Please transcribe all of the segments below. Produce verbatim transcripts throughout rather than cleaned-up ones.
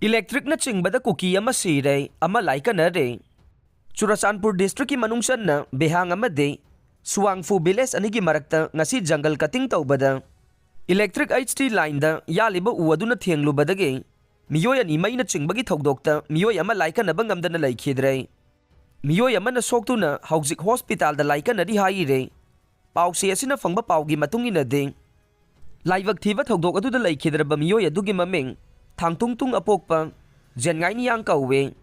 Electricꯅ ꯆꯤꯡꯕꯗ ꯀꯨꯀꯤ ꯑꯃ ꯁꯤꯔꯦ, ꯑꯃ ꯂꯥꯏꯀꯠꯅꯔꯦ꯫ ꯆꯨꯔꯆꯥꯟꯄꯨꯔ districtꯀꯤ ꯃꯅꯨꯡ ꯆꯟꯅ ꯕꯦꯍꯥꯡ ꯑꯃꯗꯤ ꯁꯨꯋꯥꯡꯐꯨ village ꯑꯅꯤꯒꯤ ꯃꯔꯛꯇ ꯉꯁꯤ jungle cutting ꯇꯧꯕꯗ electric H T lineꯗ ꯌꯥꯜꯂꯤꯕ ꯎ ꯑꯗꯨꯅ ꯊꯦꯡꯂꯨꯕꯗꯒꯤ ꯃꯤꯑꯣꯏ ꯑꯅꯤ ꯃꯩꯅ ꯆꯤꯡꯕꯒꯤ ꯊꯧꯗꯣꯛꯇ ꯃꯤꯑꯣꯏ ꯑꯃ ꯂꯥꯏꯀꯠꯅꯕ ꯉꯝꯗꯅ ꯂꯩꯈꯤꯗ꯭ꯔꯦ꯫ ꯃꯤꯑꯣꯏ ꯑꯃꯅ ꯁꯣꯛꯇꯨꯅ ꯍꯧꯖꯤꯛ hospitalꯗ ꯂꯥꯏꯀꯠꯅꯔꯤ ꯍꯥꯏꯔꯦ꯫ ꯄꯥꯎꯆꯦ ꯑꯁꯤꯅ ꯐꯪꯕ ꯄꯥꯎꯒꯤ ꯃꯇꯨꯡ ꯏꯟꯅꯗꯤ, ꯂꯥꯏꯕꯛ ꯊꯤꯕ ꯊꯧꯗꯣꯛ ꯑꯗꯨꯗ ꯂꯩꯈꯤꯗ꯭ꯔꯕ ꯃꯤꯑꯣꯏ ꯑꯗꯨꯒꯤ ꯃꯃꯤꯡ ꯊꯥꯡꯇꯨꯡꯇꯨꯡ ꯑꯄꯣꯛꯄ ꯖꯦꯟꯉꯥꯏꯅꯤꯌꯥꯡ ꯀꯧꯋꯦ꯫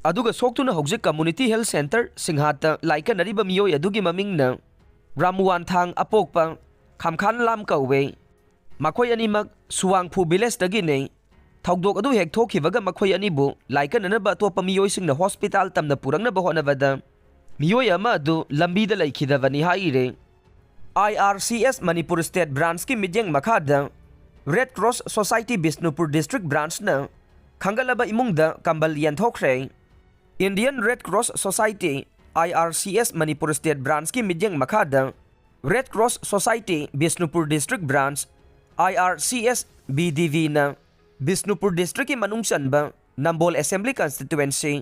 ꯑꯗꯨꯒ ꯁꯣꯛꯇꯨꯅ ꯍꯧꯖꯤꯛ community health centre ꯁꯤꯡꯍꯥꯠꯇ ꯂꯥꯏꯀꯠꯅꯔꯤꯕ ꯃꯤꯑꯣꯏ ꯑꯗꯨꯒꯤ ꯃꯃꯤꯡꯅ ꯔꯥꯃꯨꯋꯥꯟꯊꯥꯡ ꯑꯄꯣꯛꯄ ꯈꯝꯈꯥꯟꯂꯥꯝ ꯀꯧꯋꯦ꯫ ꯃꯈꯣꯏ ꯑꯅꯤꯃꯛ ꯁꯨꯋꯥꯡꯐꯨ villageꯇꯒꯤꯅꯤ꯫ ꯊꯧꯗꯣꯛ ꯑꯗꯨ ꯍꯦꯛ ꯊꯣꯛꯈꯤꯕꯒ ꯃꯈꯣꯏ ꯑꯅꯤꯕꯨ ꯂꯥꯏꯀꯠꯅꯅꯕ ꯑꯇꯣꯞꯄ ꯃꯤꯑꯣꯏꯁꯤꯡꯅ hospital ꯇꯝꯅ ꯄꯨꯔꯛꯅꯕ ꯍꯣꯠꯅꯕꯗ ꯃꯤꯑꯣꯏ ꯑꯃ ꯑꯗꯨ ꯂꯝꯕꯤꯗ ꯂꯩꯈꯤꯗꯕꯅꯤ ꯍꯥꯏꯔꯦ꯫ I R C S Manipur State Branchꯀꯤ ꯃꯤꯠꯌꯦꯡ ꯃꯈꯥꯗ Red Cross Society Bishnupur District Branchꯅ ꯈꯪꯒꯠꯂꯕ ꯏꯃꯨꯡꯗ ꯀꯝꯕꯜ ꯌꯦꯟꯊꯣꯛꯈ꯭ꯔꯦ꯫ Indian Red Cross Society, I R C S Manipur State Branchꯀꯤ ꯃꯤꯠꯌꯦꯡ ꯃꯈꯥꯗ Red Cross Society Bishnupur District Branch, I R C S B D Vꯅ Bishnupur districtꯀꯤ ꯃꯅꯨꯡ ꯆꯟꯕ ꯅꯝꯕꯣꯜ Assembly Constituency,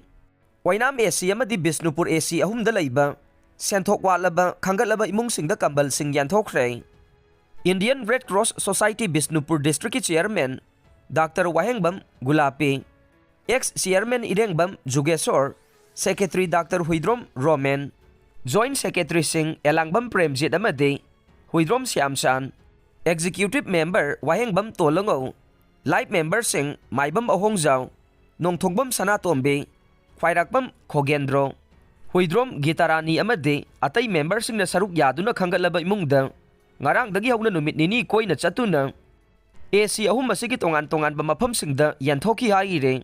Oinam A C ꯑꯃꯗꯤ Bishnupur A C ꯑꯍꯨꯝꯗ ꯂꯩꯕ ꯁꯦꯟꯊꯣꯛ ꯋꯥꯠꯂꯕ ꯈꯪꯒꯠꯂꯕ ꯏꯃꯨꯡꯁꯤꯡꯗ ꯀꯝꯕꯜꯁꯤꯡ ꯌꯦꯟꯊꯣꯛꯈ꯭ꯔꯦ꯫ Indian Red Cross Society Bishnupur Districtꯀꯤ chairman Doctor Wahengbam Gulapi, ex chairman Irengbam Jugeshor, secretary Doctor Huidrom Romen, joint secretaryꯁꯤꯡ ꯑꯦꯂꯥꯡꯕꯝ ꯄ꯭ꯔꯦꯝꯖꯤꯠ ꯑꯃꯗꯤ ꯍꯨꯏꯗ꯭ꯔꯣꯝ ꯁ꯭ꯌꯥꯝꯆꯥꯟ, executive member ꯋꯥꯍꯦꯡꯕꯝ ꯇꯣꯜꯂꯉꯧ, life memberꯁꯤꯡ ꯃꯥꯏꯕꯝ ꯑꯍꯣꯡꯖꯥꯎ, ꯅꯣꯡꯊꯣꯡꯕꯝ ꯁꯅꯥꯇꯣꯝꯕꯤ, ꯈ꯭ꯋꯥꯏꯔꯥꯛꯄꯝ ꯈꯣꯒꯦꯟꯗ꯭ꯔꯣ, ꯍꯨꯏꯗ꯭ꯔꯣꯝ ꯒꯤꯇꯥꯔꯥꯅꯤ ꯑꯃꯗꯤ ꯑꯇꯩ memberꯁꯤꯡꯅ ꯁꯔꯨꯛ ꯌꯥꯗꯨꯅ ꯈꯪꯒꯠꯂꯕ ꯏꯃꯨꯡꯗ ꯉꯔꯥꯡꯗꯒꯤ ꯍꯧꯅ ꯅꯨꯃꯤꯠ ꯅꯤꯅꯤ ꯀꯣꯏꯅ ꯆꯠꯇꯨꯅ A C ꯑꯍꯨꯝ ꯑꯁꯤꯒꯤ ꯇꯣꯉꯥꯟ ꯇꯣꯉꯥꯟꯕ ꯃꯐꯝꯁꯤꯡꯗ ꯌꯦꯟꯊꯣꯛꯈꯤ ꯍꯥꯏꯔꯦ꯫